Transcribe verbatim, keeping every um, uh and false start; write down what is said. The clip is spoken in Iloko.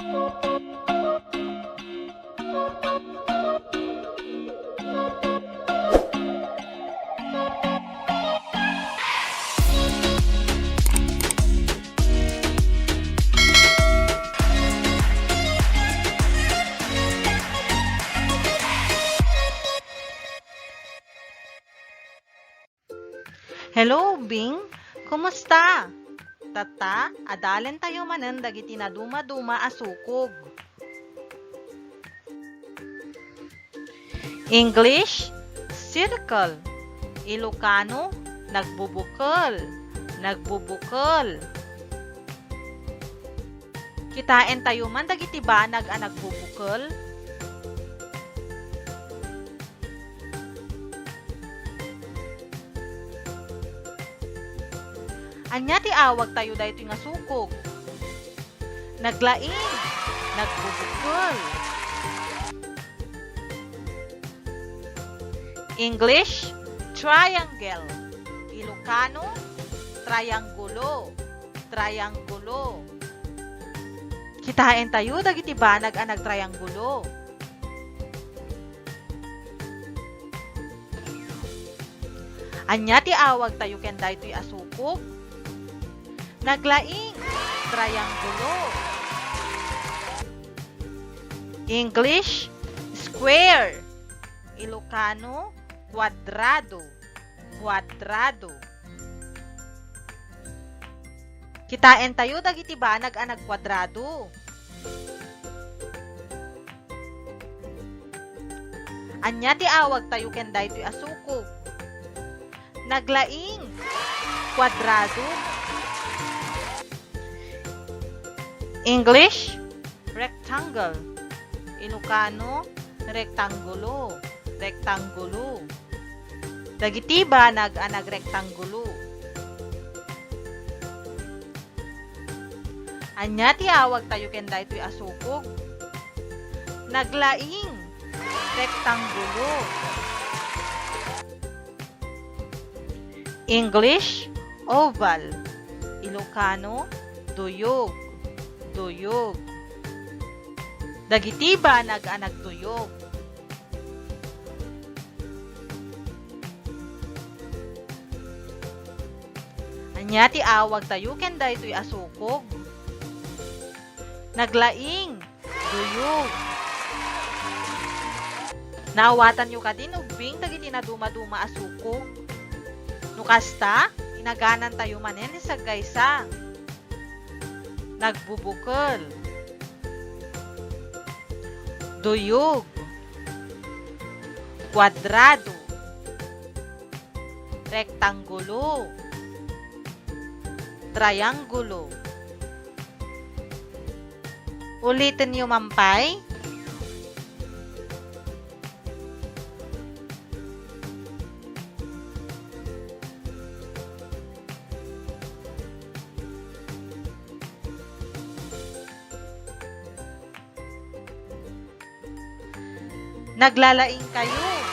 Hello, Bing. Kumusta? Tatta, adalentayo manen dagiti nadumaduma a sukog. English, circle. Ilocano, nagbubukel. Nagbubukel. Kitaentayo man dagiti banag a nagbubukel. Ania ti awagtayo daytoy nga sukog? Naglaing, nagbubukel. English, triangle. Ilocano, triangulo. Triangulo. Kitaentayo dagiti banag a nagtriangulo. Ania ti awagtayo ken daytoy a sukog? Naglaing, triangulo. English, square. Ilocano, kuadrado. Kuadrado. Kitaentayo dagiti banag a nagkuadrado. Ania ti awagtayo ken daytoy a sukog? Naglaing, kuadrado. English, rectangle. Ilocano, rektanggulo. Rektanggulo. Dagiti banag a nagrektanggulo. Ania ti awagtayo ken daytoy a sukog? Naglaing, rektanggulo. English, oval. Ilocano, duyog. Duyog. Dagiti banag a nagduyog. Ania ti awagtayo ken daytoy a sukog? Naglaing, duyog. Naawatanyo kadi no ubbing dagiti nadumaduma a sukog? No kasta, inaganantayo manen ti saggaysa. Nagbubukel. Duyog. Kuadrado. Rektanggulo. Triangulo. Ulitenyo man pay. Naglalaing kayo.